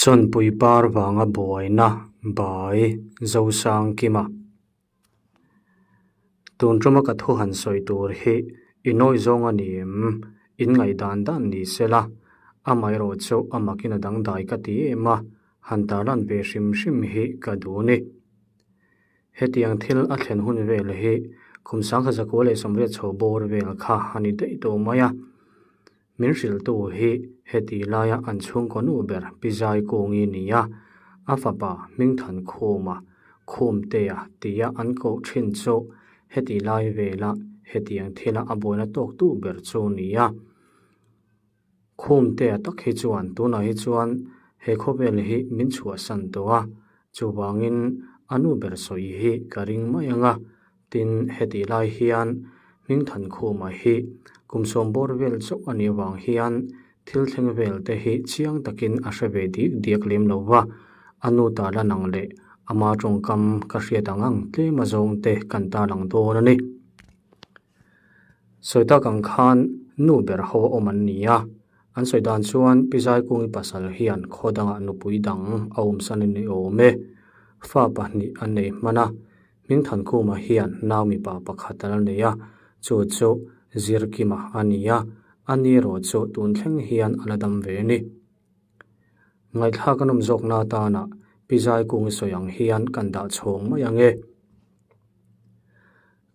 Chawnpui par vanga buaina by Zosangkima. Tun tuma ka thu han sawi tur hi i nawi zawng a ni em? In ngaihdan dan ni sela, amaherawh chu a makin a dangdai ka ti em a, han tarlan ve hrim hrim hi ka duh ni. Hetiang thil a thlen hun vel hi kum sangkhat zakua leh sawmriat chho bawr vel kha a ni daih tawh mai a. Min hrilhtu hi heti laia an chhungkaw nu ber Pi Zaikungi ni a, a fapa Hmingthankhuma, Khumtea tia an koh thin chu heti lai vela hetiang thila a buaina tawktu ber chu ni a. Khumtea tak hi chuan tunah hi chuan he khawvel hi min chhuahsan tawh a, chuvangin a nu ber sawi hi ka ring mai ang a, Tin, hetih lai hian Hmingthankhuma hi kum sawm bawr vel chauh a nih avang hian thil thleng vel te hi chiang takin a hre ve dik diak lem lo va, a nu ta la nang leh ama tawngkam ka hriat ang ang tlem a zawng te kan tarlang dawn a ni. Sawi tak ang khan nu ber ho a awm an ni a, an sawi dan chuan Pi Zaikungi pasal hian khaw dangah nupui dang a awmsan a ni awm e. Fa pahnih a nei hman a, Hmingthankhuma hian nau mipa pakhat a la nei a, chu chu Zirkima a ni a, a ni erawh chu tun thleng hian a la dam ve a ni. Ngaihthlak a nawm zawkna atana Pi Zaikungi sawi ang hian kan dah chhawng mai ang e.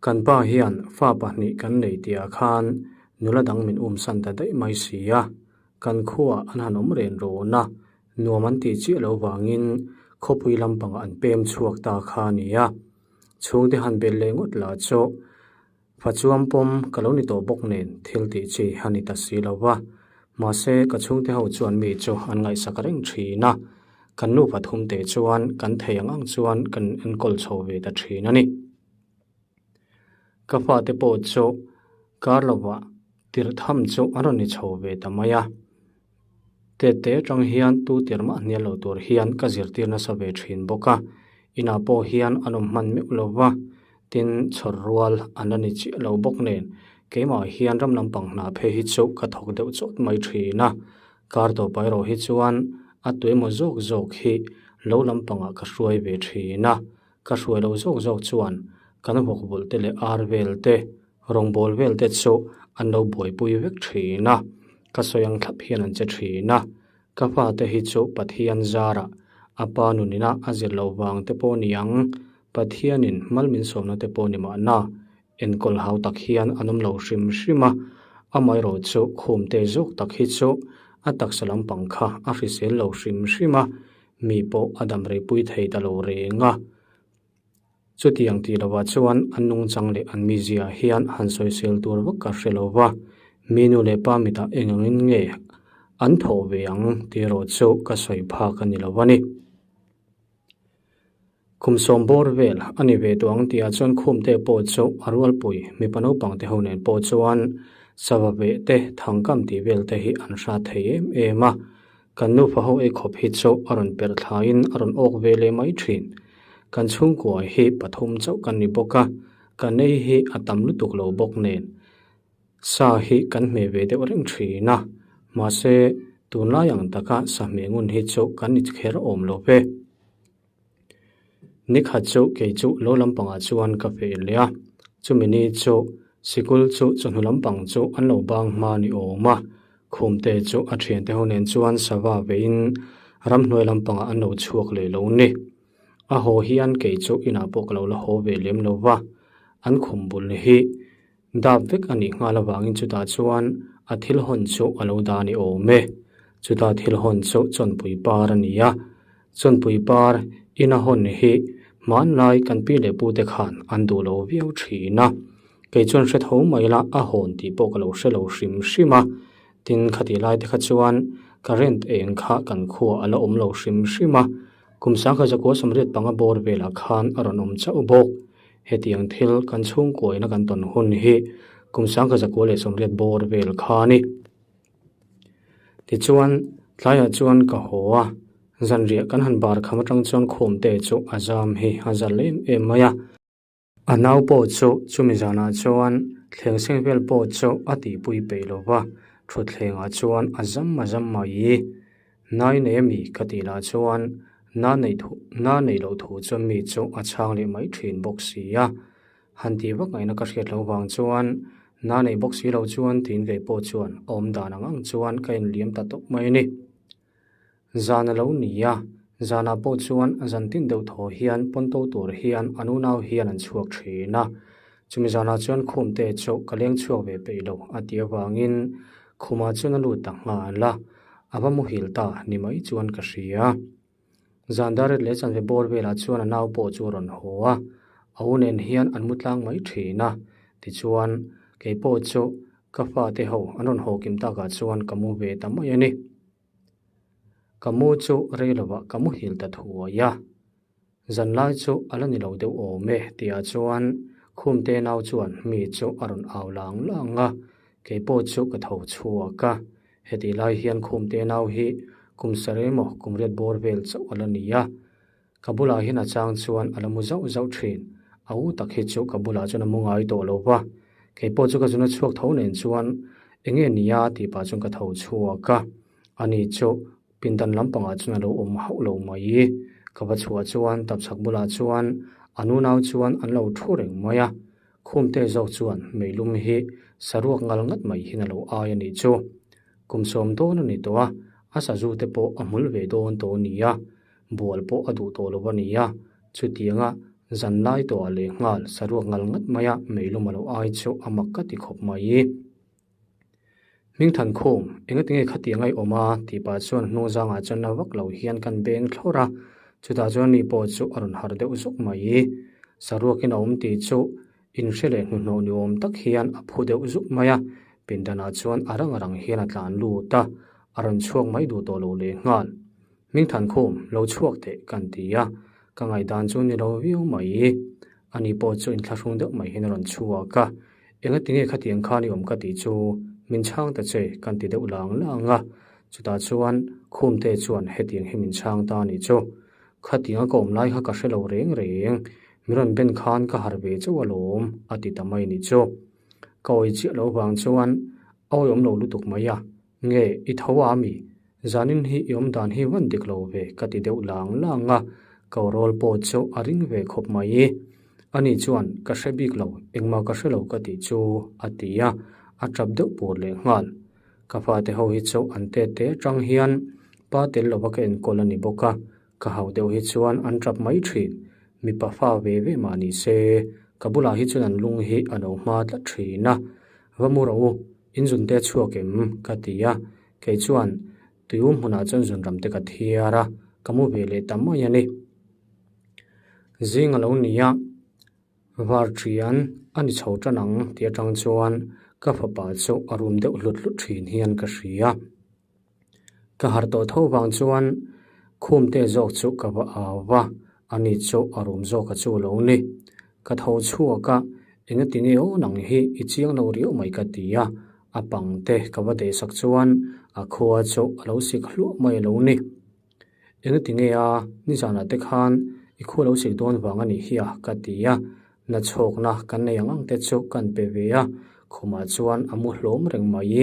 Kan pa hian fa pahnih kan nei tihah khan nula dang min umsan ta daih mai si a, kan khuaah an han awm ren rawn a, Nuam an tih chiah loh vangin khawpui lampangah an pem chhuak ta kha a ni a. Chhungte han belh leh ngawt lah chu Fachuam pawm ka lo ni tawh bawk nen thil tih chi a ni ta si lo va. Mahse, ka chhungte ho chuan mi chu an ngaihsak reng thin a. Kan nupa thumte chuan kan thei ang ang chuan kan enkawl chho ve ta thin a ni. Ka fate pawh chu kar lovah tirh tham chu a rawn ni chho ve ta mai a. Tete atang hian tu tir mah hnial lo tur hian ka zirtir nasa ve thin bawk a, inah pawh hian an awm hman meuh lo va, tin chhawr rual an la ni chiah lo bawk nen keimah hian ram lampang hna phei hi chu ka thawk deuh chawt mai thin a, kar tawpa erawh hi chuan a tuemaw zawk zawk hi lo lampangah ka hruai ve thin a, ka hruai lo zawk zawk chuan kan vawkbawlh te leh ar vel te Rawngbawl vel te chu an lo buaipui vek thin a, ka sawi ang thlap hian an che thin a. Ka fate hi chu Pathian zarah a pa nunina a zir loh vang te pawh ni ang, Pathianin mal min sawmna te pawh ni mahna, enkawl hau tak hian an awm lo hrim hrim a, amaherawh chu khumte zawk tak hi chu a taksa lampang kha a hrisel lo hrim hrim a, mi pawh a damreipui thei ta lo reng a. Chutiang tih lovah chuan an nungchang leh an mizia hian han sawisel tur vak ka hre lo va, mi nu leh pa mitah eng angin nge an thawh ve ang tih erawh chu ka sawi phak a ni lo a ni. Kum sawm bawr vel a ni ve tawh ang tihah chuan khumte pawh chu a rualpui mipa naupang te ho nen pawh chuan sava veh te, thangkam tih vel te hi an hrat thei em em a. Kan nufa ho ei khawp hi chu a rawn perh thlaiin a rawn awk ve leh mai thin. Kan chhungkua hi pathum chauh kan ni bawk a, kan ei hi a tam lutuk lo bawk nen. Sa hi kan hmeh ve deuh reng thin a, mahse tunlai ang taka sa hmeh ngun hi chu kan ni kher awm lo ve. Nikhat chu kei chu lo lampangah chuan ka feh leh a, chumi ni chu sikul chu chawhnu lampang chu an lo bang hma ni awm a, khumte chu a thiante ho nen chuan sava veiin ramhnuai lampangah an lo chhuak leh lo ni. A haw hian kei chu inah pawh ka lo la haw ve lem lo va, an khum bul hi Dap vek a nih nghal avangin chutah chuan a thil hawn chu a lo dah a ni awm e. Chuta thil hawn chu chawnpui par a ni a. Chawnpui par ina hawn hi hmanlai kan pi leh pute khan an duh lo viau thin a. Kei chuan hre tho mai la a hawn tih pawh ka lo hre lo hrim hrim a. Tin, khatih lai te kha chuan current eng kha kan khua a la awm lo hrim hrim a. Kum sangkhat zakua 85 bawr velah khan a rawn awm chauh bawk. Hetiang thil kan chhungkuaina kan tawn hun hi kum 1980 bawr vel kha a ni. Tichuan, tlaiah chuan ka haw a, zanriah kan han bar kham atang chuan khumte chu a zam hi a zal em em mai a. A nau pawh chu chumi zanah chuan thleng seng vel pawh chu a tihpui peih lo va, thutthlengah chuan a zam a zam mai. Nai nei a mi ka tih lah chuan na neih thu na neih loh thu chuan mi chu a chhang leh mai thin bawk si a. Han tih vak ngaihna ka hriat loh vang chuan na neih bawk si lo chuan tiin kei pawh chuan a awm dan ang ang chuan ka inliam ta tawp mai a ni. Zan a lo ni a, zanah pawh chuan zan tin deuh thaw hian pawnto tur hian an unau hian an chhuak thin a. Chumi zanah chuan Khumte chu ka leng chhuak ve peih lo a tih avangin khumah chuan a lut ta nghal a, a va muhil ta ni mai chuan ka hria. Zan dar leh chanve bawr velah chuan a nau pawh chu a rawn haw a, a u nen hian an mu tlang mai thin a. Tichuan, kei pawh chu ka fate ho an rawn haw kim takah chuan ka mu ve ta mai a ni. Ka mu chu rei lovah ka muhil ta thuai a. Zan lai chu a la ni lo deuh awm e tihah chuan Khumte nau chuan mi chu a rawn au lang lang a, kei pawh chu ka tho chhuak a. Hetih lai hian Khumte nau hi kum sarih emaw kum riat bawr vel chauh a la ni a. Ka bulah hian a chang chuan a la mu zauh zauh thin. A u tak hi chu ka bulah chuan a mu ngai tawh lo va. Kei pawh chu ka zuna chhuak tho nen chuan eng nge nia tih pah chuan ka tho chhuak a. Ani chu pindan lampangah chuan a lo awm hauh lo mai. Ka va chhuah chuan tapchhak bulah chuan a nunau chuan an lo thu reng mai a. Khumte zawk chuan meilum hi saruak ngal ngat mai hian a lo ai a nih chu. Kum sawm dawn a ni tawh a, a sazu te pawh a hmul ve dawn tawh a ni a. Bual pawh a duh tawh lo a ni a, chutianga zan lai tawhah leh nghal saruak ngal ngat maia meilum a lo ai chu a mak ka ti khawp mai. Hmingthan khum, engatinge khatiang a i awm a? tih pah chuan hnung zangah chuan na vak lo hian kan beng thlawr a, chutah chuan mi pawh chu a rawn harh deuh zuk mai. Saruakin a awm tih chu inhre leh hnuhnawh ni awm tak hian a phu deuh zuk mai a, pindanah chuan a rang rang hian a tlan lut a, a rawn chhuak mai duh tawh lo leh nghal. Hmingthan khum, lo chhuak teh kan ti a, ka ngaihdan chu ni lo viau mai. Ani pawh chu inthlahrung deuh mai hian a rawn chhuak a, Engatinge khatiang khan i awm ka tih chu min chhang ta che kan ti deuh lang lang a, chutah chuan Khumte chuan hetiang hi min chhang ta a nih chu. Khatianga ka awm lai kha ka hre lo reng reng, min rawn ben khan ka harh ve chauh alawm a ti ta mai a nih chu. Ka awi chiah lo vang chuan a awihawm lo lutuk mai a, Nge i tho a mi? Zanin hi i awm dan hi van dik lo ve ka ti deuh lang lang a, ko rawl pawh chu a ring ve khawp mai. Ani chuan ka hre bik lo, engmah ka hre lo ka tih chu a ti a, a tap deuh pur leh nghal. Ka fate ho hi chu an tet te atang hian pa tel lova ka enkawl a ni bawk a, ka hauh deuh hi chuan an tap mai thin. Mipa fa ve ve mah ni se, ka bulah hi chuan an lung hi a lo hma tlat thin a, va mu rawh u, In zun te chhuak em? ka ti a, kei chuan tuium hmunah chuan zun ram te ka thiar a, ka mu ve leh ta mai a ni. Zing a lo ni a, var ṭian a ni chho ṭan ang tih aṭang chuan ka fapa chu a rum deuh hlut hlut ṭhin hian ka hria. Ka harh tawh tho vang chuan khumte zawk chu ka va au va, ani chu a rum zawk a chu lo ni. Ka tho chhuak a, engati nge aw nang hi i chiang lo riau mai ka ti a, a pang te ka va dehsak chuan a khua chu a lo sik hluah mai a lo ni. Engati nge a, nizanah te khan i khua lo sik dawn vang a nih hi a ka ti a, na chhawkna kan nei ang ang te chu kan pe ve a, khumah chuan a mu hlawm reng mai.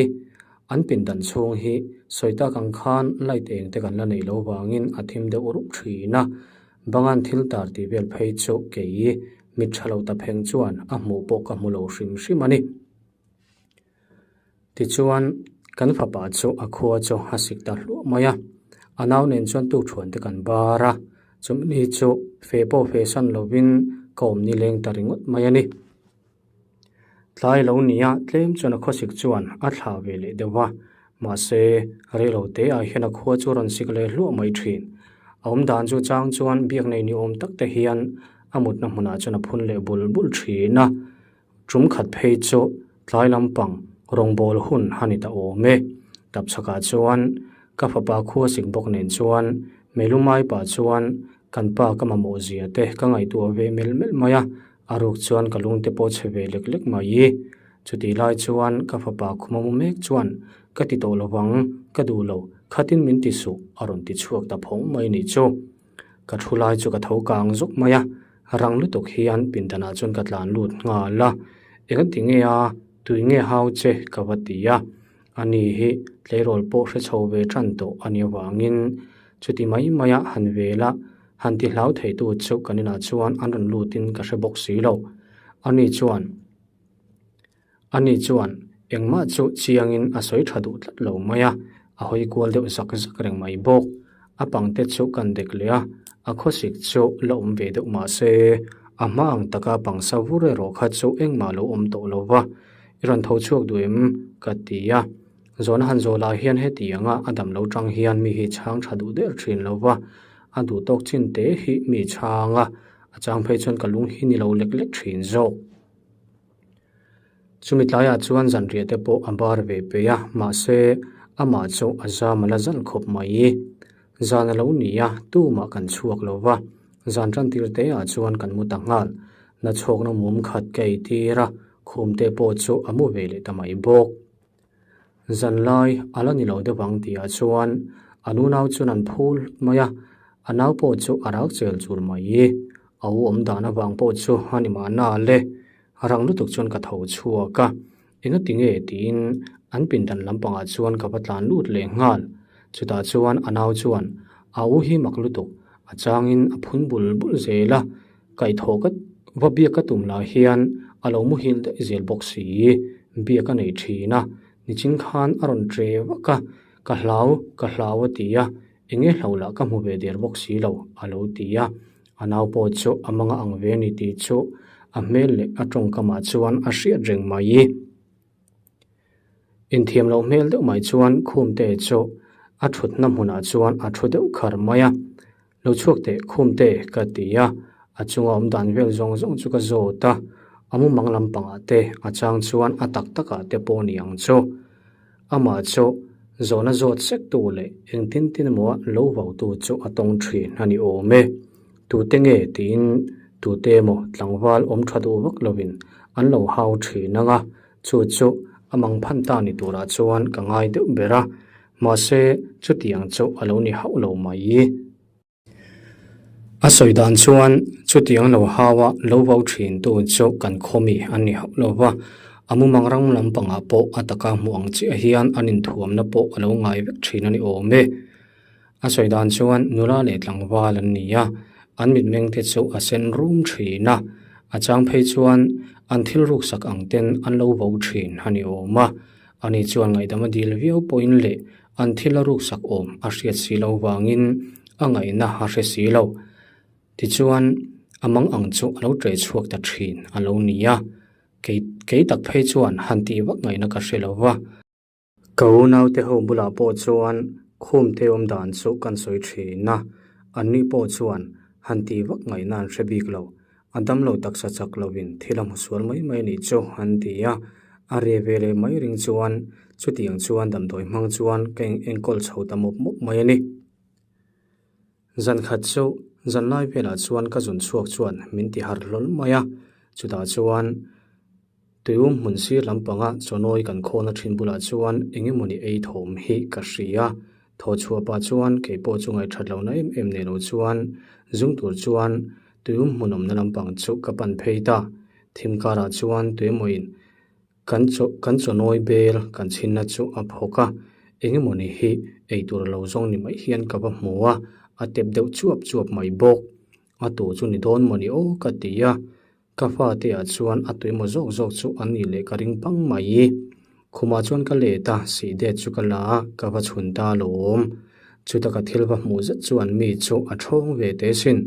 An pindan chhung hi sawi tak ang khan light eng te kan la neih loh vangin a thim deuh rup thin a, bangan thil tar tih vel phei chu kei mit tha lo ta pheng chuan a hmuh pawh ka hmu lo hrim hrim a ni. Tichuan, kan fapa chu a khua chu a sik ta hluah mai a, a nau nen chuan tukṭhuan te kan bar a, chumi chu fe pawh fe san lovin ka awm nileng ta ringawt mai a ni. Tlai lo nia tlem chuan a khawsik chuan a thla ve leh deuh a, mahse reilo te ah hian a khua chu a rawn sik leh hluah mai thin. A awm dan chu chang chuan biak nei ni awm tak te hian a mutna hmunah chuan a phun leh bul bul thin a, tum khat phei chu tlai lampang rawngbâwl hun a ni ta awm e. Tapchhakah chuan ka fapa khua sik bawk nen chuan Melumai pah chuan kan pa ka mamawh zia te ka ngaihtuah ve melh melh mai a, A ruk chuan ka lungte pawh chhe ve lek lek mai. Chutih lai chuan ka fapa khuma mu mek chuan ka ti tawh lovang, ka duh lo, khatin min ti suh a rawn ti chhuak ta phawng mai nih chu. Ka thu lai chu ka tho kang zawk mai a, rang lutuk hian pindanah chuan ka tlan lut nghal a. Engati nge a, tui nge hau che ka va ti a. Ani hi tleirawl pawh hre chho ve tan tawh a nih avangin chuti mai maia han vela han ti hlau theitu chu kan inah chuan an rawn lutin ka hre bawk si lo. Ani chuan Ani chuan engmah chu chiangin a sawi tha duh tlat lo mai a, a hawi kual deuh zak zak reng mai bawk. A pangte chu kan dek leh a, a khawsik chu la awm ve deuh mah se, a hma ang taka pangsa vur erawh kha chu engmah lo awm tawh lo va, I rawn tho chhuak duh em? ka ti a. Zawhna han zawh lah hian heti anga a dam lo tang hian mi hi chhang tha duh der thin lo va, a duh tawk chin te hi mi chhang a, a chang phei chuan ka lung hi ni lo lek lek thin zawk. Chumi tlaiah chuan zanriah te pawh a bar ve peih a, mahse amah chu a zam a la zalh khawp mai. Zan a lo ni a, tumah kan chhuak lo va, zan tan tir te ah chuan kan mu ta nghal. Nachhawkna mum khat ka ei tir a, khum te pawh chu a mu ve leh ta mai bawk. Zanlai a la ni lo deuh ang tihah chuan a nunau chuan an phul mai a, a nau pawh chu a rak chel chul mai. A u awm dan avang pawh chu a ni mahna le, rang lutuk chuan ka tho chhuak a, engati nge tiin an pindan lampangah chuan ka va tlan lut leh nghal. Chutah chuan a nau chuan a u hi mak lutuk, a changin a phun bul bul zel a, Kaihthawh ka va biak ka tum lah hian a lo muhil daih zel bawk si. Biak a nei thin a, nichin khan a rawn tre vak a, ka hlau, ka hlau a ti a, enge hlo lah ka hmu ve der bawk si lo a lo ti a. A nau pawh chu a manga ang ve a ni tih chu a hmel leh a tawngkamah chuan a hriat reng mai. Inthiam loh hmel deuh mai chuan Khumte chu a thutna hmunah chuan a thu deuh khar mai a. Lo chhuak teh Khumte ka ti a, a chunga awm dan vel zawng zawng chu ka zawt a, a mumang lampangah te a chang chuan a tak takah te pawh ni ang chu. Amah chu zawhna zawt sek tu leh engtin tin emaw lo vautu chu a tawng thin a ni awm e. Tute nge tiin tute emaw tlangval awm tha duh vak lovin an lo hau thin ang a, Chu chu a mang phan ta ni turah chuan ka ngai deuh ber a, mahse chutiang chu a lo ni hauh lo mai. A sawi dan chuan chutiang lo haua lo vo thin tu chu kan khawmi an ni hauh lo va, a mumang ram lampangah pawh a taka hmuh ang chiah hian an inthuamna pawh a lo ngai vek thin a ni awm e. A sawi dan chuan nula leh tlangval an ni a, an mitmeng te chu a sen rum thin a, a chang phei chuan an thil ruksak ang ten an lo vo thin a ni awm a. Ani chuan ngaihdam a dil viau pawhin leh an thil a ruksak awm a hriat si lo vangin a ngaihna a hre si lo. Tichuan a mang ang chu a lo ṭe chhuak ta thin a lo ni a, kei kei tak phei chuan han tih vak ngaihna ka hre lo va. Ka unaute ho bulah pawh chuan khumte awm dan chu kan sawi thin a, anni pawh chuan han tih vak ngaihna an hre bik lo. A damlo taksa chak lovin thil a hmu sual mai mai anih chu an ti a, a re ve leh mai ring chuan chutiang chuan damdawi hmang chuan ka enkawl chho ta mawp mawp mai a ni. Zan khat chu zan lai velah chuan ka zun chhuak chuan min ti harh hlawl mai a, chutah chuan Tuium hmun sir lampanga chawnawi kan khawna thin bulah chuan eng emawni ei thawm hi ka hria. Thaw chhuah pah chuan kei pawh chu ngaihthat lohna em em nei lo chuan zung tur chuan tuium hmun awmna lampang chu ka pan phei ta. Thim karah chuan tuiemawiin kan chaw kan chawnawi bel kan chhinna chu a phawk a, eng emawni hi ei tur lo zawng ni mai hian ka va hmu a, a tep deuh chuap chuap mai bawk. A tu chu ni dawn mawni aw ka ti a. Ka fate ah chuan a tuimaw zawk zawk chu an nih leh ka ring pang mai. Khumah chuan ka let a, sih det chu ka la a, ka va chhun ta alawm. Chuta ka thil va hmuh zet chuan mi chu a thawng ve teh sin.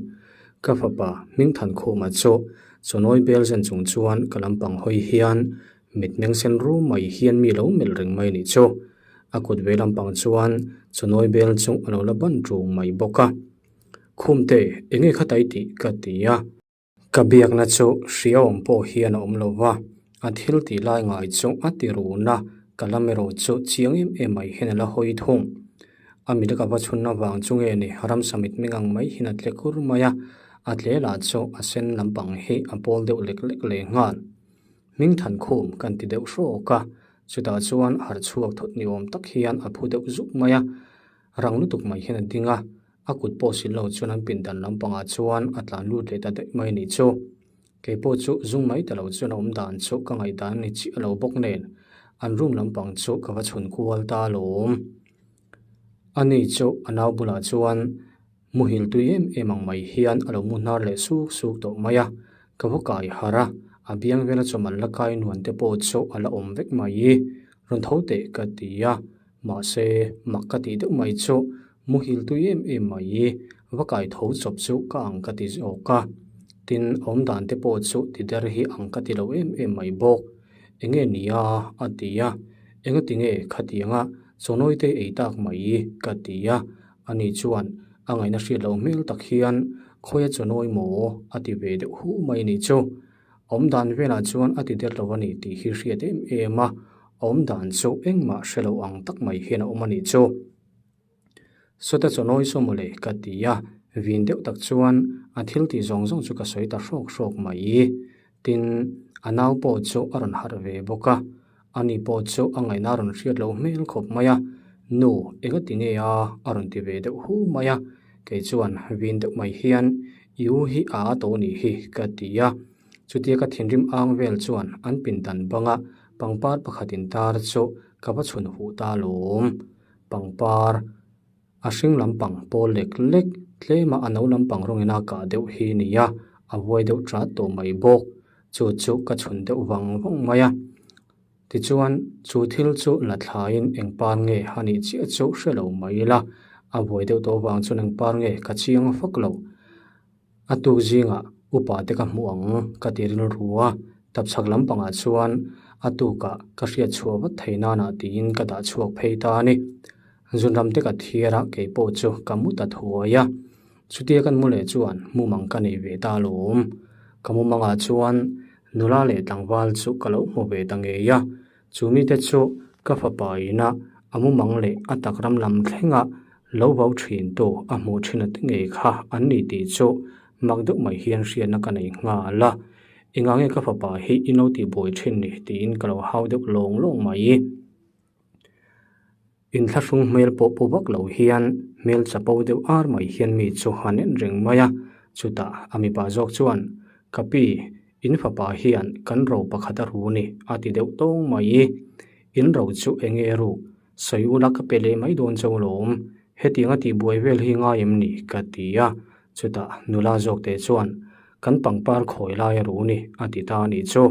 Ka fapa Hmingthan Khuma chu chawnawi bel zen chung chuan ka lampang hawi hian mitmeng sen rum mai hian mi lo melh reng mai nih chu. A kut ve lampang chuan chawnawi bel chu a lo la ban ṭung mai bawk a. Khumte, enge kha tai tih ka ti a. Ka biakna chu hriaawm pawh hian a awm lo va, a thil tih lai ngai chu a ti run a, ka lam erawh chu chiang em em mai hian a la hawi thung. A mit a ka va chhun avang chu nge ni ramsa mit meng ang mai hian a tle kur mai a, a tle lah chu a sen lampang hi a pawl deuh lek lek leh nghal. Hming than khum kan ti deuh hrawk a, chutah chuan harh chhuak thawt ni awm tak hian a phu deuh zuk mai a, rang lutuk mai hian a ding a. A kut pawh sil lo chuan an pindan lampangah chuan a tlan lut leh ta daih mai a nih chu. Kei pawh chu zung mai ta lo chuan a awm dan chu ka ngaihdan a ni chiah lo bawk nen. an room lampang chu ka va chhun kual ta alawm. Ani chu a nau bulah chuan muhil tui em em ang mai hian a lo mu hnar leh suk suk tawh mai a, ka va kai harh a, a biang vela chawmal la kai nuan te pawh chu a la awm vek mai. Rawn tho teh ka ti a, mahse mak ka tih deuh mai chu muhil tui em em mai va kai tho chawp chu ka ang ka ti zawk a, tin awm dan te pawh chu ti der hi ang ka ti lo em em mai bawk. Enge nia a ti a, engati nge khatianga chawnawi te ei tak mai ka ti a, ani chuan a ngaihna hriat loh hmel tak hian khawia chawnawi maw a ti ve deuh hu mai ni chu. Awm dan velah chuan a ti der lo a ni tih hi hriat em em a, awm dan chu engmah hre lo ang tak mai hian a awm a nih chu. Sawta chawnawi saw mawle ka ti a, vin deuh tak chuan a thil tih zawng zawng chu ka sawi ta hrawk hrawk mai. Tin, a nau pawh chu a rawn harh ve bawk a, ani pawh chu a ngaihna a rawn hriat loh hmel khawp mai a, Nu, engati nge a? a rawn ti ve deuh hu mai a, kei chuan vin deuh mai hian I u hi a a tawh nih hi ka ti a. Chutia ka thinrim ang vel chuan an pindan banga pangpar pakhat intar chu ka va chhun huh ta alawm. Pangpar a hring lampang pawl lek lek tlema a no lampang rawngin a kah deuh hi a ni a, a vuai deuh ṭat tawh mai bawk. Chu chu ka chhun deuh vang vang mai a. Tichuan, chu thil chu la thlaiin eng par nge a nih chiah chu hre lo mai ila, a buai deuh tawh vang chuan eng par nge ka chiang vak lo. A tuk zingah upa te ka hmuh ang ka ti rilru a, tapchhak lampangah chuan a tukah ka hriat chhuah vat thei nanah tiin ka dah chhuak phei ta a ni. Zunram te ka thiar a, kei pawh chu ka mu ta thuai a. Chutia kan mu leh chuan mumang ka nei ve ta alawm. Ka mumangah chuan nula leh tlangval chu ka lo hmu ve ta ngei a, chu mite chu ka fapa ina a mumang leh a tak ram lam thlenga lo vau thin tu a hmuh thin a ti ngei kha an ni tih chu mak deuh mai hian hriatna ka nei nghal a. Engah nge ka fapa hi i lo tihbuai thin ni tiin ka lo hau deuh lawng lawng mai. Inthlahrung hmel pawh pu vak lo hian hmel chapo deuh ar mai hian mi chu han en reng mai a, chutah a mipa zawk chuan, Ka pi, in fapa hian kan ro pakhat a ru ni a ti deuh tawng mai. In ro chu eng nge ruk? Sawi ula ka pe leh mai dawn chauh lawm. Hetiang a tihbuai vel hi ngai em ni? ka ti a, chutah nula zawk te chuan, Kan pangpar khawi lai a ru ni a ti ta a nih chu.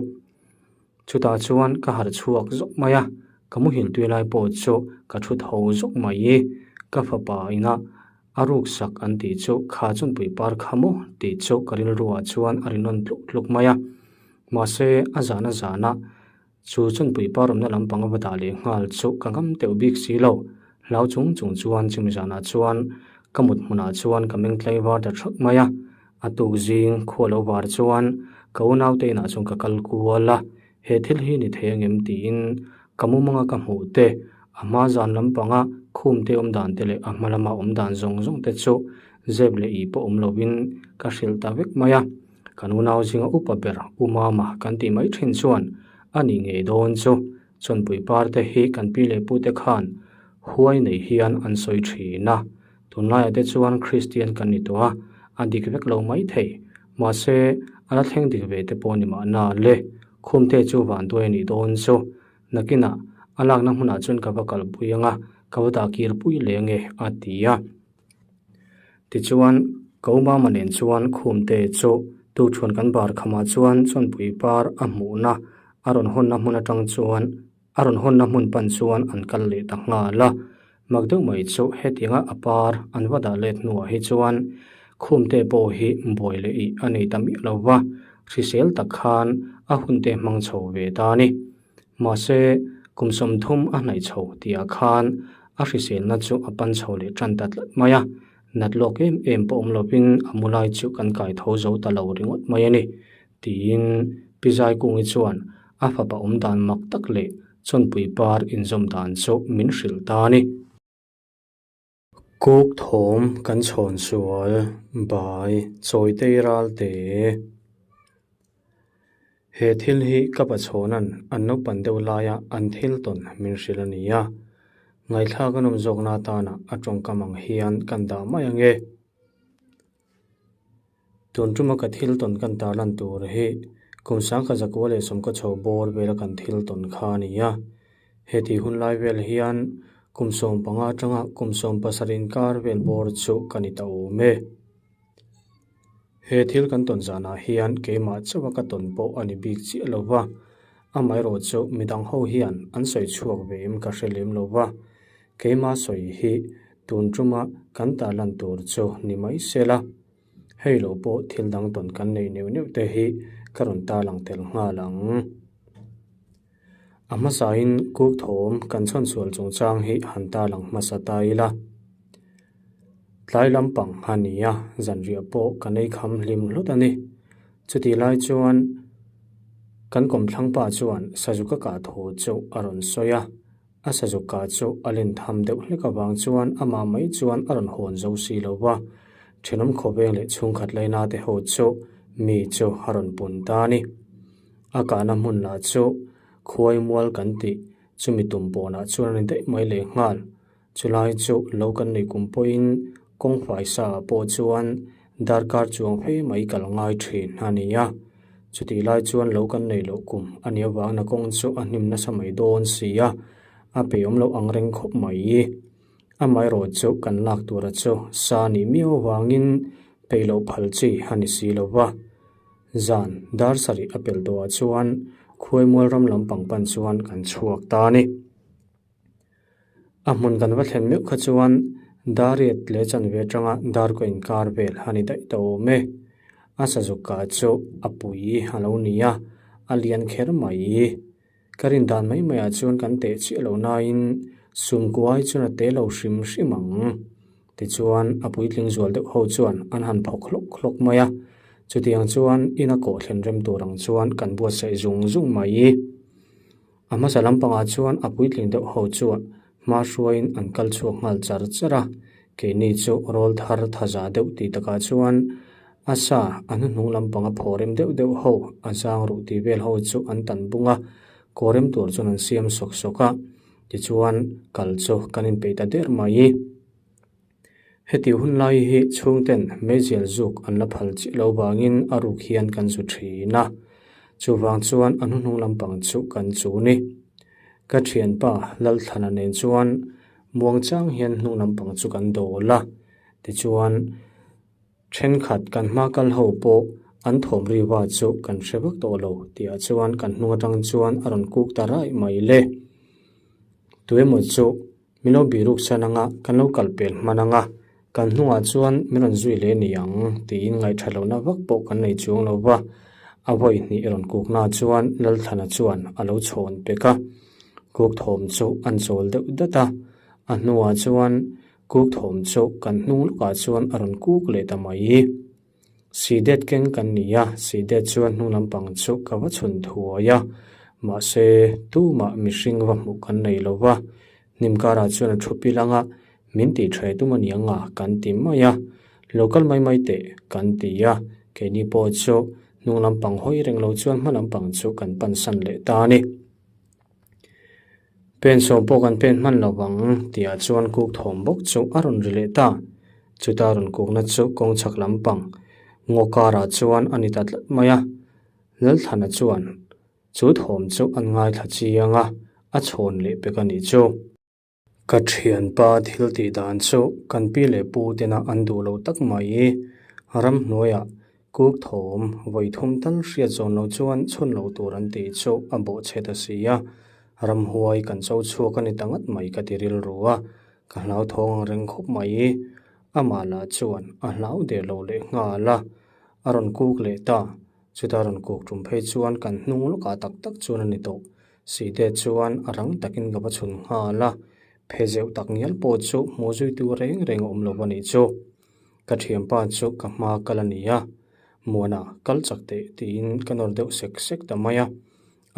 Chutah chuan ka harh chhuak zawk mai a, ka muhil tui lai pawh chu ka thu tho zawk mai i, ka fapa ina a ruk sak an tih chu kha chunpui par kha maw tih chu ka rilruah chuan a ri nawn tluk tluk mai a. Mahse, a zan a zan a, chu chunpui par awmna lampang a va dah leh nghal chu ka ngam teuh bik si lo. Hlau chung chung chuan chumi zanah chuan ka mut hmunah chuan ka meng tlaivar ta thak mai a. A tuk zing khua lo var chuan ka unaute inah chuan ka kal kual a, he thil hi ni thei angem tiin ka mumanga ka hmuh te, a hma zan lampanga khumte awm dan te leh a hma lama awm dan zawng zawng te chu zep leh ih pawh awm lovin ka hrilh ta vek mai a. Kan unau zinga upa ber U Mama kan tih mai thin chuan a nih ngei dawn chu Chawnpui par te hi kan pi leh pute khan huai nei hian an sawi thin a. Tunlaiah te chuan Kristian kan ni tawh a, a dik vek lo mai thei. Mahse, a la thleng dik ve te pawh ni mahna le. Khumte chu vanduai a nih dawn chu. Nakinah a lakna hmunah chuan ka va kalpui ang a, ka va dah kirpui leh ange a ti a. Tichuan, ka umama nen chuan Khumte chu tukṭhuan kan bar khamah chuan chawnpui par a hmuhna a rawn hawnna hmun aṭang chuan a rawn hawnna hmun pan chuan an kal leh ta nghal a. Mak deuh mai chu hetianga a par an va dah let hnuah hi chuan Khumte pawh hi buai leh ih a nei ta miah lo va, hrisel tak khan a hunte hmang chho ve ta a ni. Mahse, kum 30 a hnaih chho tihah khan a hriselna chu a pan chho leh tan ta tlat mai a, nat lawk em em pawh awm lovin a mu lai chu kan kai tho zo ta lo ringawt mai a ni, tiin Pi Zaikungi chuan a fapa awm dan mak tak leh chawnpui par inzawm dan chu min hrilh ta a ni. Kuk thawm kan chhawn sual bai chawitei ral te. He thil hi ka pachhawna'n an naupan deuh laia an thil tawn min hrilh a ni a. Ngaihthlak a nawm zawkna atana a tawngkam ang hian kan dah mai ang e. Tun tuma ka thil tawn kan tarlan tur hi kum 1970 chho bawr vela kan thil tawn kha a ni a. Heti hun lai vel hian kum 15 atanga kum 17 inkar vel bawr chu ka ni ta awm e. He thil kan tawn zanah hian keimah chauha ka tawn pawh a ni bik chiah lo va, amaherawh chu midang ho hian an sawi chhuak ve em ka hre lem lo va, keimah sawi hi tun tuma kan tarlan tur chu ni mai sela. Hei lo pawh thil dang tawn kan neih neuh neuh te hi ka rawn tarlang tel nghal ang. A hmasain kuk thawm kan chhawn sual chungchang hi han tarlang hmasa ta ila. Tlai lampang a ni a, zanriah pawh kan ei kham hlim hlut a ni. Chutih lai chuan kan kawmthlang pa chuan Sazuka kah thu chu a rawn sawi a, a Sazuka chu a len tham deuh hlek avang chuan amah mai chuan a rawn hawn zo si lo va, thenawm khawveng leh chhungkhat laina te ho chu mi chu a rawn pun ta a ni. A kahna hmun lah chu khuai mual kan tih chumi tum pawnah chuan a ni daih mai lehnghal. Chulai chu lo kan nei kum pawhin kawng faisa ah pawh chuan darkar chuang fe mai kal ngai thin a ni a. Chutih lai chuan lo kan nei loh kum a nih avangin a kawng chu a hnim nasa mai dawn si a, a peihawm loh ang reng khawp mai. Amaherawh chu kan lak tura chu sa nih miau avangin peih loh phal chi a ni si lo va. Zan dar sarih a pel tawhah chuan khuaimual ram lampang pan chuan kan chhuak ta a ni. A hmun kan va thlen meuh kha chuan Dariat leh chanve atanga Darkaw inkar vel a ni daih ta awm e. A sazuk kah chu a pui a lo ni a, a lian kher mai. Ka rin dan mai maiah chuan kan teh chiah lo nain sum kuai chuan a te lo hrim hrim ang. Tichuan a puitling zual deuh ho chuan an han phawk hlawk hlawk mai a, chutiang chuan ina kawh thlen rem tur ang chuan kan buatsaih zung zung mai. A hmasa lampangah chuan a puitling deuh ho chuan hma hruaiin an kal chhuak nghal char char a, keini chu rawl thar tha za deuh tih takah chuan a sa a hnuhnung lampanga phaw rem deuh deuh ho a zang ruh tih vel ho chu an tan bung a, kaw rem tur chuan an siam sawk sawk a, tichuan kal chu kan inpeih ta der mai. Heti hun lai hi chhungten meizial zuk an la phal chiah lo vangin a ruk hian kan zu thin a, chuvang chuan a hnuhnung lampang chu kan chu ni. Ka thianpa Lalthlana nen chuan muangchang hian hnung lampang chu kan dawl a, tichuan thenkhat kan hma kal ho pawh an thawm riva chu kan hre vak tawh lo tihah chuan kan hnung atang chuan a rawn kuk ta raih mai le. Tuemaw chu Min lo biruk san anga, kan lo kal pel hman anga, kan hnungah chuan min rawn zui leh ni ang tiin ngaihtha lohna vak pawh kan nei chuang lo va. A vawi hnih rawn kukna chuan Lalthlana chuan a lo chhawn pek a, kuk thawm chu an chawl deuh dat a, a hnuah chuan kuk thawm chu kan hnung lawkah chuan a rawn kuk leh ta mai. Sidet keng kan ni a, Sidet chuan hnung lampang chu ka va chhun thuai a, mahse tumah mihring va hmuh kan nei lo va, hnim karah chuan a thu pil ang a, min tih tha tum a ni ang a kan ti mai a, lo kal mai mai teh kan ti a, keini pawh chu hnung lampang hawi reng lo chuan hma lampang chu kan pansan leh ta a ni. Pen sawm pawh kan pen hman lo vang tihah chuan kuk thawm bawk chu a rawn ri leh ta. Chuta rawn kukna chu kawng chhak lampang ngaw karah chuan a ni ta tlat mai a. Lalthlana chuan chu thawm chu an ngaithla chiang a, a chhawn leh pek a nih chu. Ka thianpa thil tih dan chu kan pi leh pu tena an duh lo tak mai. Ramhnuaiah kuk thawm vawi thum tal hriat zawn lo chuan chhun lo tur an tih chu a bawhchhe ta si a. Ramhuai kan cho chhuak a ni ta ngat mai ka ti rilru a, ka hlauthawng ang reng khawp mai. Amah lah chuan a hlau der lo leh nghal a, a rawn kuk leh ta. Chuta rawn kuk tum phei chuan kan hnung lawkah tak tak chuan a ni tawh. Sihte chuan a rang takin ka va chhun nghal a, phe zeuh tak ngial pawh chu hmuh zuitu reng reng a awm lo a nih chu. Ka thianpa chu ka hma kal a ni a, Muana kal chak teh tiin ka nawr deuh sek sek ta mai a.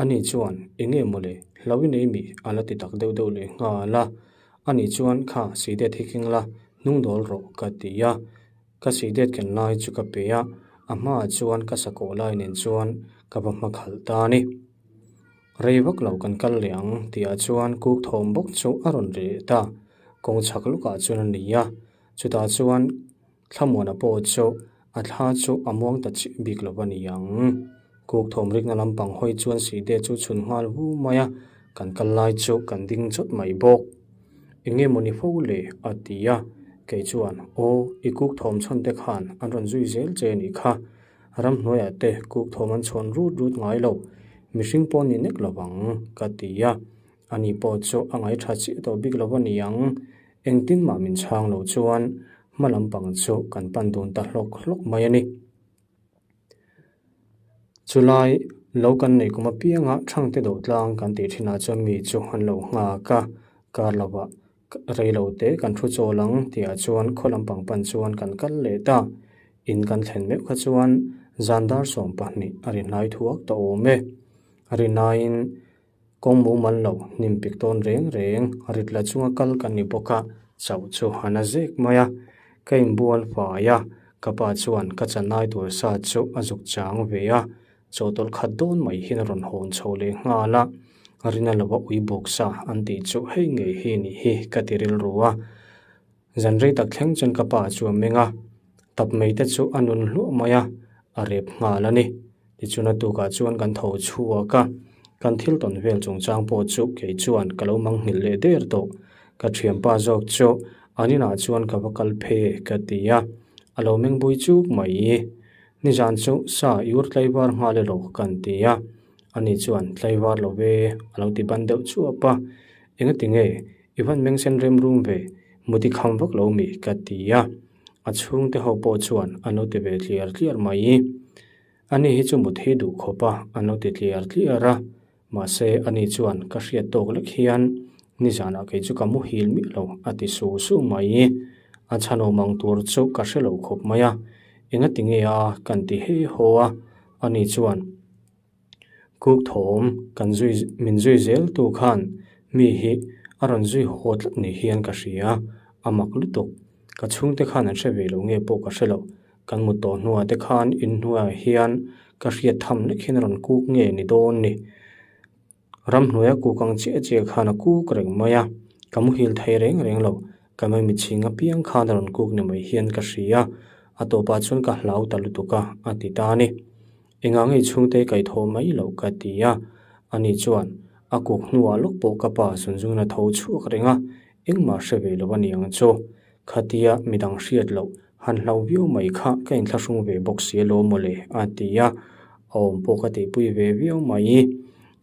Ani chuan, Enge mawle, hlo i nei mi? a la ti tak deuh deuh leh nghal a. Ani chuan, Kha, Sihte thi keng la, hnung dawl rawh ka ti a. Ka sihdet ken lai chu ka pe a, a hmaah chuan ka sakawh lai nen chuan ka va hma khalh ta a ni. Rei vak lo kan kal leh ang tihah chuan kuk thawm bawk chu a rawn ri leh ta, kawng chhak lukah chuan a ni a, chutah chuan Thlamuana pawh chu a thla chu a muang ta chiah bik lo a ni ang. Kuk thawm rikna lampang hawi chuan sihdet chu chhun nghal vu mai a. Kan kal lai chu kan ding chawt mai bawk. Eng nge mawni fo le? a ti a. Kei chuan, Aw, i kuk thawm chhawn te khan an rawn zui zel che a nih kha. Ramhnuaiah te kuk thawm an chhawn rut rut ngai lo. Mihring pawh ni nek lovang, ka ti a. Ani pawh chu a ngaihṭha chiah tawh bik lo a ni ang. Engtin mah min chhang lo chuan hma lampang chu kan pan dun ta hlawk hlawk mai a ni. Chulai lo kan neih kum apianga Thangte Dotlang kan tih thinah chuan mi chu an lo nghak a, kar lovah rei lo te kan thu chawl ang tihah chuan khaw lampang pan chuan kan kal leh ta. In kan thlen meuh kha chuan zan dar 20 a ri hnai thuak ta awm e. Rinaiin Kawng mumal lo hnim pik tawn reng reng rit la chunga kal kan ni bawk a, chauh chu a na zek mai a. Ka inbual fai a, ka pa chuan ka chanai tur sa chu a zuk chang ve a, chawhtawlh khat dawn mai hian a rawn hawn chho leh nghal a. Rina lova ui buk sa an tih chu hei ngei hi nih hi ka ti rilru a. Zan rei tak thleng chuan ka pa chu a meng a, tap mai te chu a nun hluah mai a, a rep nghal a ni. Tichuan a tukah chuan kan tho chhuak a, kan thil tawn vel chungchang pawh chu kei chuan ka lo mangnghilh leh der tawh. Ka thianpa zawk chu an inah chuan ka va kal phei ka ti a, a lo meng bui chuk mai. Nizan chu sa i ur tlaivar nghal elaw kan ti a, ani chuan tlaivar lo ve a lo ti ban deuh chuap a, engati nge I van meng sen rem rum ve, muti kham vak lo mi ka ti a. A chhungte ho pawh chuan an lo ti ve tliar tliar mai. Ani hi chu mut hi duh khawp a, an lo ti tliar tliar a. Mahse, ani chuan ka hriat tawk lek hian nizanah kei chu ka muhil miah lo a ti su su mai. A chhanawm ang tur chu ka hre lo khawp mai a. Engati nge a kan ti hei haw a, ani chuan. Kuk thawm kan zui min zui zel tu khan mi hi a rawn zui haw tlat ni hian ka hria, a mak lutuk. Ka chhungte khan an hre ve lo nge pawh ka hre lo. Kan mut tawh hnuah te khan inhnuaiah hian ka hriat tham lek hian a rawn kuk nge ni dawn ni. Ramhnuaia kuk ang chiah chiah khan a kuk reng mai a, ka muhil thei reng reng lo. Ka mei chhing apiang khan a rawn kuk ni mai hian ka hria, a tawpah chuan ka hlau ta lutuk a, a ti ta a ni. Engah ngei chhungte kaih thaw mai loh ka ti a, ani chuan a kuk hnuah lawk pawh ka pa zunzungin a tho chhuak reng a, engmah hre ve lo a ni ang chu. Khatia midang hriat loh han hlau viau mai kha ka inthlahrung ve bawk si alawm mawle a ti a, a awm pawh ka tihpui ve viau mai.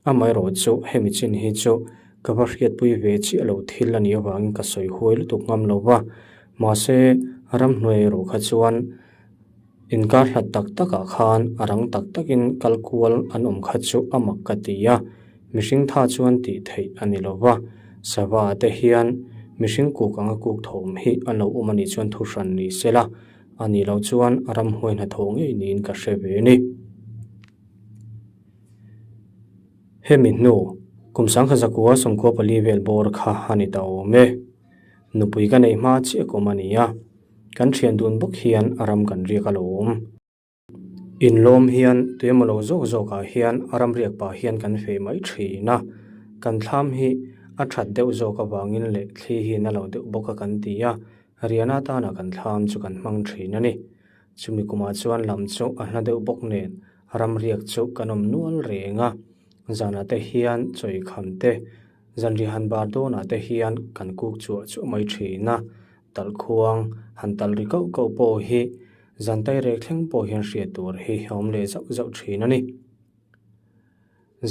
Amaherawh chu hemi chin hi chu ka va hriatpui ve chiah lo thil a nih avangin ka sawi huai lutuk ngam lo va, mahse ramhnuai erawh kha chuan inkar hlat tak takah khan a rang tak takin kal kual an awm kha chu a mak ka ti a, mihring tha chuan tih theih a ni lo va, sava te hian mihring kuk anga kuk thawm hi an lo awm a nih chuan thu hran ni se la, a nih loh chuan ramhuai hnathawh ngei niin ka hre ve a ni. Hemi hnu, kum 1914 vel bawr kha a ni ta awm e. Nupui ka neih hma chiah kawm a ni a, kan thian dun bawk hian a ram kan riak a lo awm. Inlawm hian tuemaw lo zawk zawkah hian a ram riak pah hian kan feh mai thin a, kan thlam hi a that deuh zawk avangin leh thli hi na lo deuh bawk a kan ti a, riahna atana kan thlam chu kan hmang thin a ni. Chumi kumah chuan lam chu a hla deuh bawk nen ramriak chu kan awm nual reng a, zanah te hian chawikham te, zanriah han bar dawnah te hian kan kuk chuah chuah mai thin a, talhkhuang han talh ri kauh kauh pawh hi zan tairek thleng pawh hian hriat tur hi a awm leh zauh zauh thin a ni.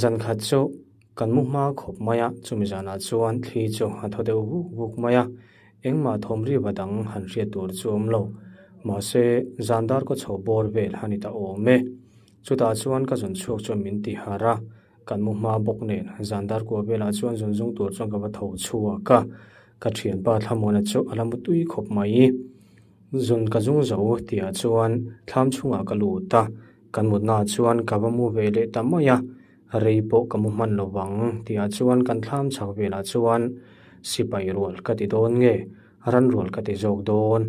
Zan khat chu kan mu hma khawp mai a, chumi zanah chuan thli chu a thaw deuh vuk vuk mai a, engmah thawm riva dang han hriat tur chu awm lo. Mahse, zan dar kaw chho bawr vel a ni ta awm e. Chutah chuan ka zun chhuak chuan min ti harh a, kan mu hma bawk nen zan dar kua velah chuan zun zung tur chuan ka va tho chhuak a, ka thianpa Thlamuana chu a la mu tui khawp mai. Zun ka zung zo tihah chuan thlam chhungah ka lut a, kan mutnaah chuan ka va mu ve leh ta mai a, rei pawh ka mu hman lo vang tihah chuan kan thlam chhak velah chuan sipai rual ka ti dawn nge ran rual ka ti zawk dawn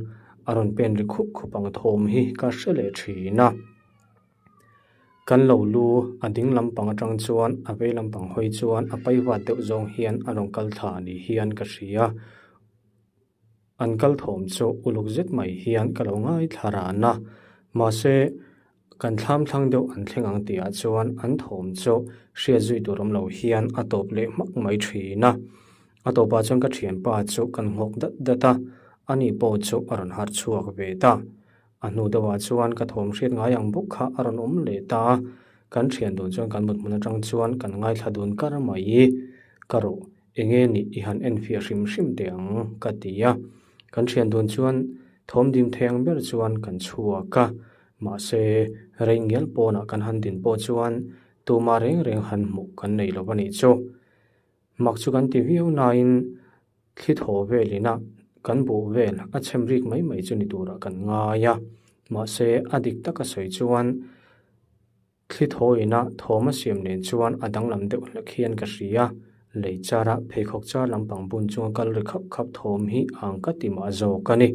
a rawn pen ri khup khup ang thawm hi ka hre leh thin a. Kan lo lu a ding lampang atang chuan a vei lampang hawi chuan a paivat deuh zawng hian a rawn kal thla ni hian ka hria. An kal thawm chu uluk zet mai hian ka lo ngaithla ran a, mahse Kan thlam thlang deuh an thleng ang tihah chuan an thawm chu hriat zui tur awm lo hian a tawp leh hmak mai thin a. A tawpah chuan ka thianpa chu kan nghawk dat dat a, ani pawh chu a rawn harh chhuak ve ta. A hnu deuhah chuan ka thawm hriat ngai ang bawk kha a rawn awm leh ta a, kan thian dun chuan kan mut hmun atang chuan kan ngaithla dun kar mai. Ka rawh, enge nih i han enfiah hrim hrim teh ang ka ti a. Kan thian dun chuan thawm dim thei ang ber chuan kan chhuak a, mahse rei ngial pawnah kan han din pawh chuan tumah reng reng han hmuh kan nei lo a nih chu. Mak chu kan ti viau nain thli thaw velin a kan buh vel a chhem rik mai mai chu ni turah kan ngai a, mahse a dik taka sawi chuan thli thawin a thawm a siam nen chuan a danglam deuh hlek hian ka hria, lei chara pheikhawk char lampang bun chunga kal ri khap khap thawm hi ang ka ti mah zawk a ni.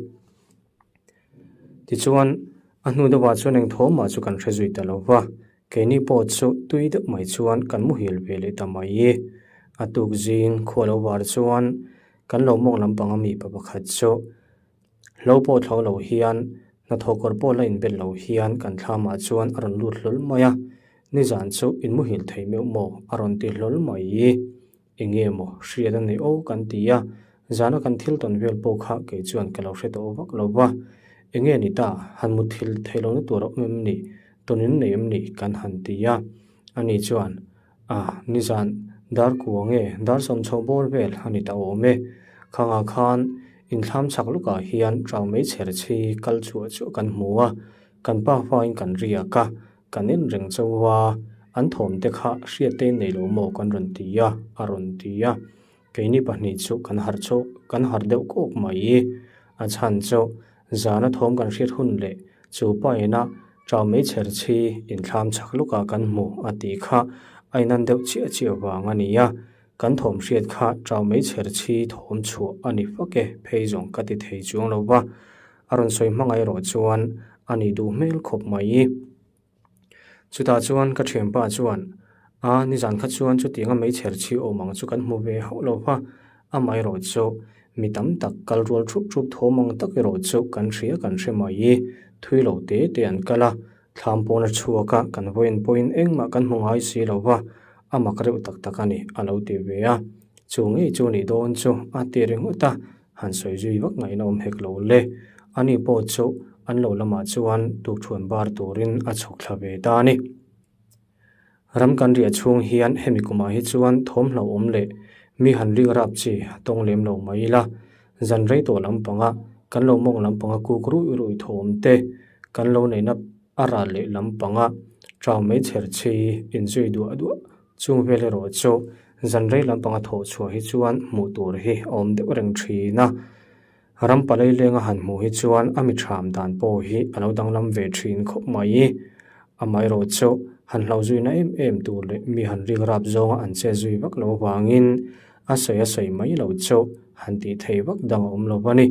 Tichuan, a hnu deuhah chuan eng thawmah chu kan hre zui ta lo va, keini pawh chu tui deuh mai chuan kan muhil ve leh ta mai. A tuk zing khua lo var chuan kan lo mawng lampang a mipa pakhat chu hlo pawh thlo lo hian hnathawh kawr pawh la inbel lo hian kan thlamah chuan a rawn lut hlawl mai a, nizan chu in muhil thei meuh maw a rawn ti hlawl mai. Enge maw hriat a nei aw kan ti a, zana kan thil tawn vel pawh kha kei chuan ka lo hre tawh vak lo va. Enge ni ta, han mut thil theih lohna tur a awm em ni, tawn in nei em ni kan han ti a. Ani chuan, A, nizan dar kua nge dar sawmchho bawr vel a ni ta awm e. Khangah khan inthlam chak lukah hian rau mai chher chhi kal chhuah chu kan hmu a, kan pa hmain kan riak a, Kan en reng chauh a, an thawm te kha hriat te nei lo maw kan rawn ti a, a rawn ti a. Keini pahnih chu kan harh chauh, kan harh deuh kawk mai. A chhan chu zana thawm kan hriat hun leh chu pa ina chau mai chher chhi inthlam chak lukah kan hmu a tih kha a inan deuh chiah chiah vang a ni a. Kan thawm hriat kha chau mai chher chhi thawm chhuah a ni fak e, phei zawng ka ti thei chuang lo va. A rawn sawi hmangaih erawh chuan a nih duh hmel khawp mai. Chutah chuan ka thianpa chuan, A, nizan kha chuan chutianga meichher chhi awm ang chu kan hmu ve hauh lo va, amaherawh chu mi tam tak kal rual thup thup thawm ang tak erawh chu kan hria kan hre mai. Thui lo te te an kal a, thlam pawn a chhuak a, kan vawiin pawhin engmah kan hmu ngai si lo va, a mak reuh tak tak a ni, a lo ti ve a. Chu ngei chu nih dawn chu a ti ringawt a. Han sawi zui vak ngaihna awm hek lo le. Ani pawh chu an lo lamah chuan tukthuan bar turin a chhuk thla ve ta a ni. Ram kan riah chhung hian hemi kumah hi chuan thawmhlo awm leh mi han ring rap chi a tawng lem lo mai ila. Zan rei tawh lampanga kan lo mawng lampanga kuk ruih ruih thawm te kan lo neihna a ral leh lampanga chau mai chher chi inzui duah duah Chung vel erawh chu zan rei lampanga thawh chhuah hi chuan hmuh tur hi a awm deuh reng thin a. Ram palai lenga han hmuh hi chuan a mi tham dan pawh hi a lo danglam ve thin khawp mai. Amaherawh chu han hlau zuina em em tur leh mi han rik rap zawnga an che zui vak lo avangin a sawi a sawi mai lo chu han tih thei vak dang a awm lo a ni.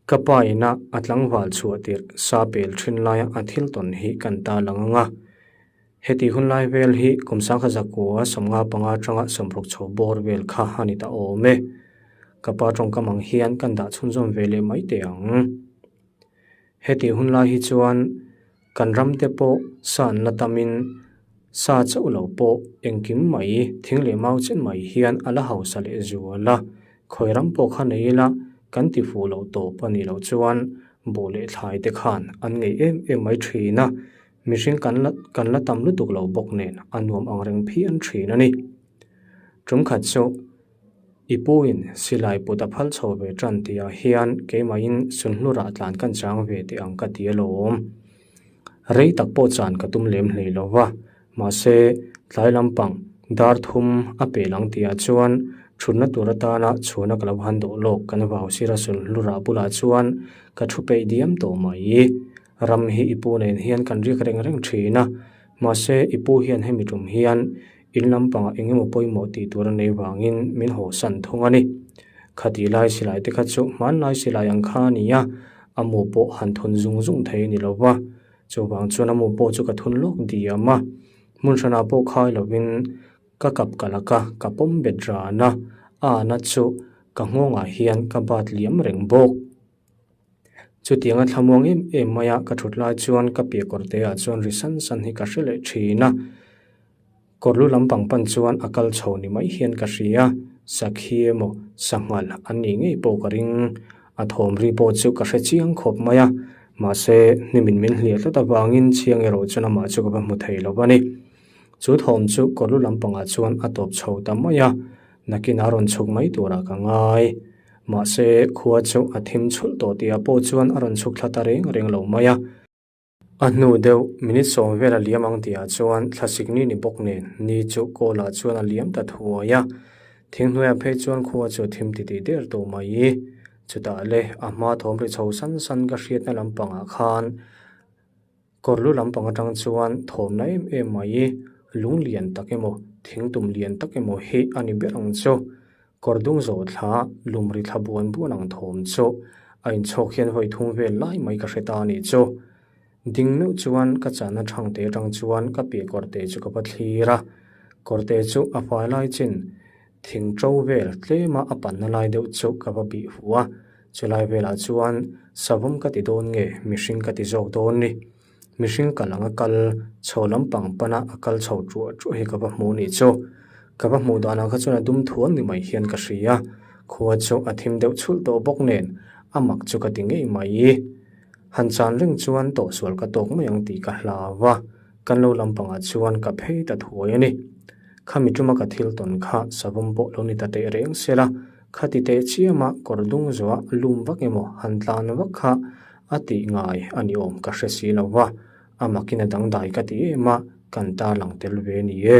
Ka pa ina a tlangval chhuah tirh sa pel thin laia a thil tawn hi kan ta lang ang a. Heti hun lai vel hi kum sangkhat zakua 15 atanga 60 chho bawr vel kha a ni ta awm e. Ka pa tawngkam ang hian kan dah chhunzawm ve leh mai teh ang. Heti hun lai hi chuan kan ram te pawh sa an la tamin sa chauh lo pawh engkim mai thing leh mau chen mai hian a la hausa leh zual a. Khawi ram pawh kha nei ila kan ti fuh loh tawp a nih loh chuan buh leh thlai te khan an ngeih em em mai thin a. Mihring kan la kan la tam lutuk lo bawk nen a nuam ang reng phian thin a ni. Tum khat chu i puin silai put a phal chho ve tan tihah hian keimahin sunhlurah tlan kan chang ve teh ang ka ti alawm. Rei tak pawh chan ka tum lem hlei lo va, mahse tlai lampang dar thum a pel ang tihah chuan thutna tur atana chhuahna ka lo han dawh lawk kan vau sira sunhlurah bulah chuan ka thu peih diam tawh mai. Ram hi i pu nen hian kan riak reng reng thin a, mahse i pu hian hemi tum hian in lampangah eng emaw pawimawh tih tur a nei vangin min hawsan thung a ni. Khati lai silai te kha chu hmanlai silai ang kha a ni a, a mu pawh han thun zung zung thei a ni lo va, chuvang chuan a mu pawh chu ka thun lawk diam a, hmun hranah pawh khai lovin ka kap ka lak a, ka pawm bet ran a, a ana chu ka nghawngah hian ka bat liam reng bawk. Chutianga thlamuang em em maia ka thut lai chuan ka piah kawrte ah chuan ri san san hi ka hre leh thin a. Kawr lu lampang pan chuan a kal chho ni mai hian ka hria, sakhi emaw sanghal an nih ngei pawh ka ring. A thawm ri pawh chu ka hre chiang khawp mai a, mahse hnimin min hliah tlat avangin chiang erawh chuan amah chu ka va hmu thei lo a ni. Chu thawm chu kawr lu lampangah chuan a tawp chho ta mai a, nakin a rawn chhuk mai turah ka ngai. Mahse khua chu a thim chhulh tawh tihah pawh chuan a rawn chhuk thla ta reng reng lo mai a. A hnu deuh minute sawm vel a liam ang tihah chuan thlasik ni ni bawk nen ni chu kawlah chuan a liam ta thuai a. Thinghnuaiah phei chuan khua chu a thim titih der tawh mai. Chutah le a hma thawm ri chho san san ka hriatna lampangah khan kawr lu lampang atang chuan thawmna em em mai lung lian tak emaw thingtum lian tak emaw hi a ni ber ang chu. Kawr dung zawh thla, lum ri thla buan buan ang thawm chu a inchhawk hian vawi thum vel lai mai ka hre ta a nih chu. Ding meuh chuan ka chahna thangte atang chuan ka piah kawrte chu ka va thlir a, kawrte chu a fai lai chin thing to vel tlema a panna lai deuh chu ka va bih hu a, chulai velah chuan savawm ka ti dawn nge mihring ka ti zawk dawn ni. Mihring kal anga kal chho lampang pana a kal chho ṭuah ṭuah hi ka va hmu nih chu. Ka va hmuh danah kha chuan a dum thuan ni mai hian ka hria. Khua chu a thim deuh chhulh tawh bawk nen a mak chu ka ti ngei mai. Han chan reng chuan tawhsual ka tawk mai ang tih ka hlau a, kan lo lampangah chuan ka phei ta thuai a ni. Khami ṭuma ka thil tawn kha savawm pawh lo ni ta teh reng sela, khati teh chiama kawr dung zuah lum vak emaw han tlan vak kha A tih ngai a ni awm ka hre si lo va, a makin a dangdai ka ti em a, kan tarlang tel ve ni e.